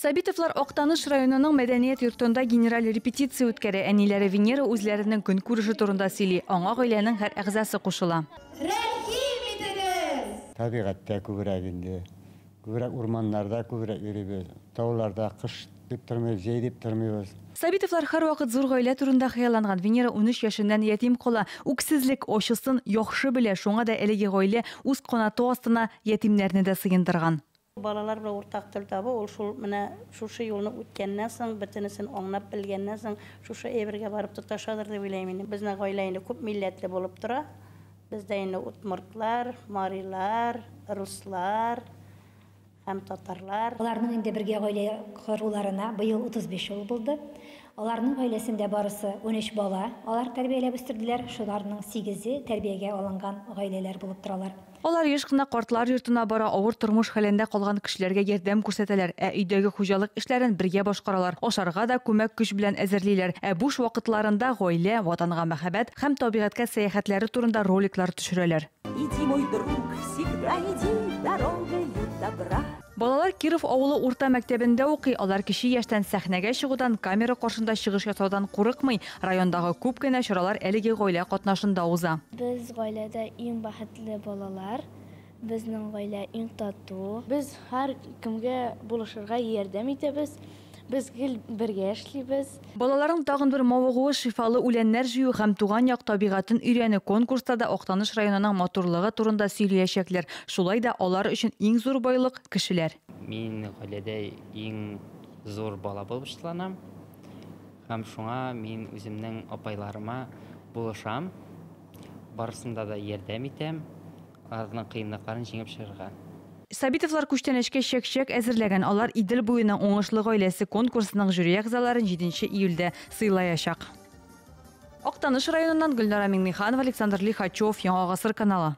Сабитовлар Актаныш районының мәдәният йортында генераль репетиция үткәрә. Әниләре Венера үзләренең көнкүреше турында сөйли. Аңа гаиләнең һәр әгъзасы кушыла. Рәхим итегез! Табигатьтә күбрәк инде. Күбрәк урманнарда күбрәк йөрибез. Тауларда кыш дип тормыйбыз, җәй дип тормыйбыз. Сабитовлар һәрвакыт зур гаилә турында хыялланган. Венера 13 яшеннән ятим кала. Үксезлек ачысын яхшы белә. Шуңа да әлеге гаилә үз канаты астына ятимнәрне дә сыендырган. Балалар белән уртак тел табу, ул шул менә шушы юлны үткәннән соң, бөтенесен аңлап белгәннән соң, шушы әйбергә барып тоташадыр дип уйлыйм инде. Безнең гаилә инде күп милләтле булып тора. Бездә инде удмуртлар, марилар, руслар һәм татарлар. Аларның инде бергә гаилә коруларына быел 35 ел булды. Аларның гаиләсендә барысы 13 бала алар тәрбияләп үстерделәр. Шуларның 8-е тәрбиягә алынган гаиләләр булып торалар. Алар еш кына картлар йортына бара, авыр тормыш хәлендә калган кешеләргә ярдәм күрсәтәләр, ә өйдәге хуҗалык эшләрен бергә башкаралар, ашарга да күмәк көч белән әзерлиләр. Ә буш вакытларында гаилә, ватанга мәхәббәт һәм табигатькә сәяхәтләре турында роликлар төшерәләр. Иди, мой друг, всегда иди дорогою добра. Балалар Киров авылы урта мәктәбендә укый. Алар кече яшьтән сәхнәгә чыгудан, камера каршында чыгыш ясаудан курыкмый. Райондагы күп кенә чаралар әлеге гаилә катнашында уза. Без гаиләдә иң бәхетле балалар. Безнең гаилә иң тату. Без һәркемгә булышырга ярдәм итәбез. Без гел бергә эшлибез. Балаларның тагын бер мавыгуы шифалы үләннәр җыю һәм туган як табигатен өйрәнү. Конкурста да Актаныш районының матурлыгы турында сөйләячәкләр. Шулай да алар өчен иң зур байлык кешеләр. Мин гаиләдә иң зур бала булып шатланам. Һәм шуңа мин үземнең апайларыма булышам. Барысында да ярдәм итәм. Аларның кыенлыкларын җиңеп чыгарга. Сабитовлар күчтәнәчкә чәк-чәк әзерләгән. Алар Идел буеның уңышлы гаиләсе конкурсының жюри әгъзаларын 7 июльдә сыйлаячак. Актаныш районыннан Гөлнара Миңнеханова, Александр Лихачев, Яңа Гасыр каналы.